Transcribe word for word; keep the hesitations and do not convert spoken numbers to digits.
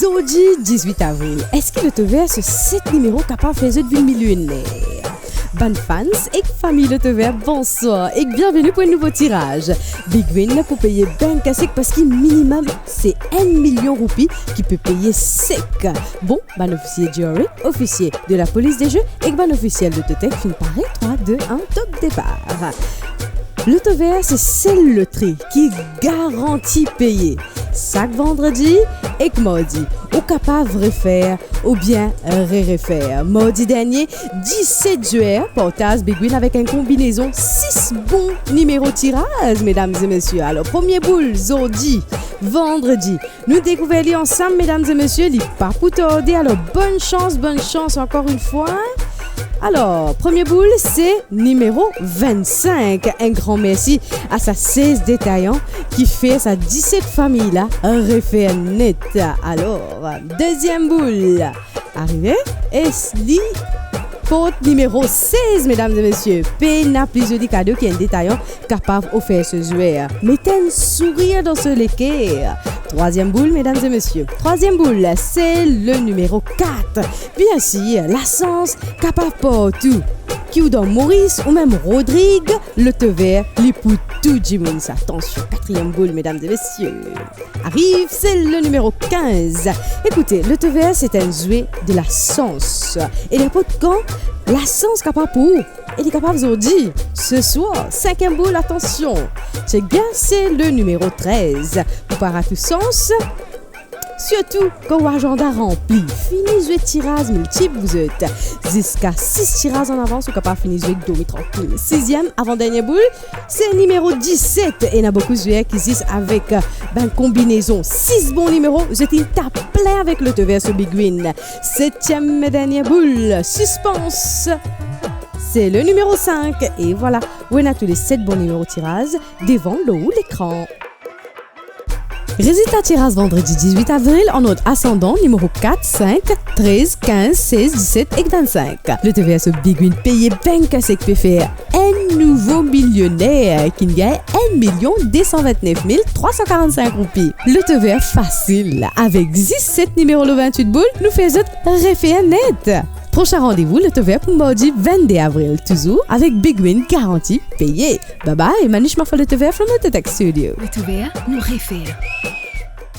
Zordi diz-wit avril, eski Lotovert so set nimero kapav fer zot vinn milioner? Bann fans ek fami Lotovert, bonswar ek bienveni pou enn nouvo tiraz. Big Win pou peye bank sek parski minimem se enn milion roupi ki pe peye sek. Bon, bann ofisie GRA, ofisie de la polis de ze ek bann ofisiel Lototech finn pare, trwa, de, enn, top depar. Lotovert se sel lotri ki garanti peye. Sak vandredi ek mardi, ou kapav refer oubien re-refer. Mardi dernie, diset zwer partaz Big Win avek enn konbinezon sis bon nimero tiraz, medam e mesie. Alor, premie boul, zordi, vandredi, nou dekouver li ansam, medam e mesie, li pa pou tarde. Alor, bonn sans, bonn sans ankor enn fwa. Alor, premie boul, se nimero vinn-sink. Enn gran mersi a sa sez detayan ki fer sa diset fami la refer net. Alor, deziem boul arive e li port nimero sez, medam e mesie. Pena pli zoli kado ki enn detayan kapav ofer so zwer. Met enn sourir dan so leker. Trwaziem boul, medam e mesie. Trwaziem boul, se le nimero kat. Biensir, lasans kapav partou. Ki ou dan Moris ou mem Rodrig, Lotovert, li pou tou dimoun sa. Atansion, katriem boul, medam e mesie. Ariv, se le nimero kinz. Ekoute, Lotovert, se enn zwe de lasans. E ninport kan, lasans kapav pou ou. E li kapav zordi, seswar, sinkiem boul, atansion. Chek bien, se le nimero trez. Pou pa rat ou sans, sirtou kan ou azanda ranpli, fini zwe tiraz miltip, vouzot. Ziska sis tiraz an avans, ou kapav fini zwe ek dormi trankil. Siziem, avan dernie boul, se nimero diset. Ena boukou zwer ki zis avek, eh, bann konbinezon sis bon nimero, zot inn tap plin avek Lotovert so Big Win. Setiem e dernie boul, sispans. Se le nimero sink. E vwala, ou ena tou le set bon nimero tiraz devan lor ou lekran. Rezilta tiraz vandredi diz-wit avril an ord asandan, nimero kat, sink, trez, kinz, sez, diset ek vinn-sink. Lotovert so Big Win peye bank sek pe fer enn nouvo milioner ki'nn gagn enn milion de san vintnef mil trwa san karannsink roupi. Lotovert fasil, avek zis set nimero lor vintwit boul, nou fer zot refer net. Prosin randevou Lotovert pou mardi vennde avril, touzour avek Big Win garanti peye. Bye bye, Manish Mafal Lotovert from Lototech Studio. Lotovert, nou refer.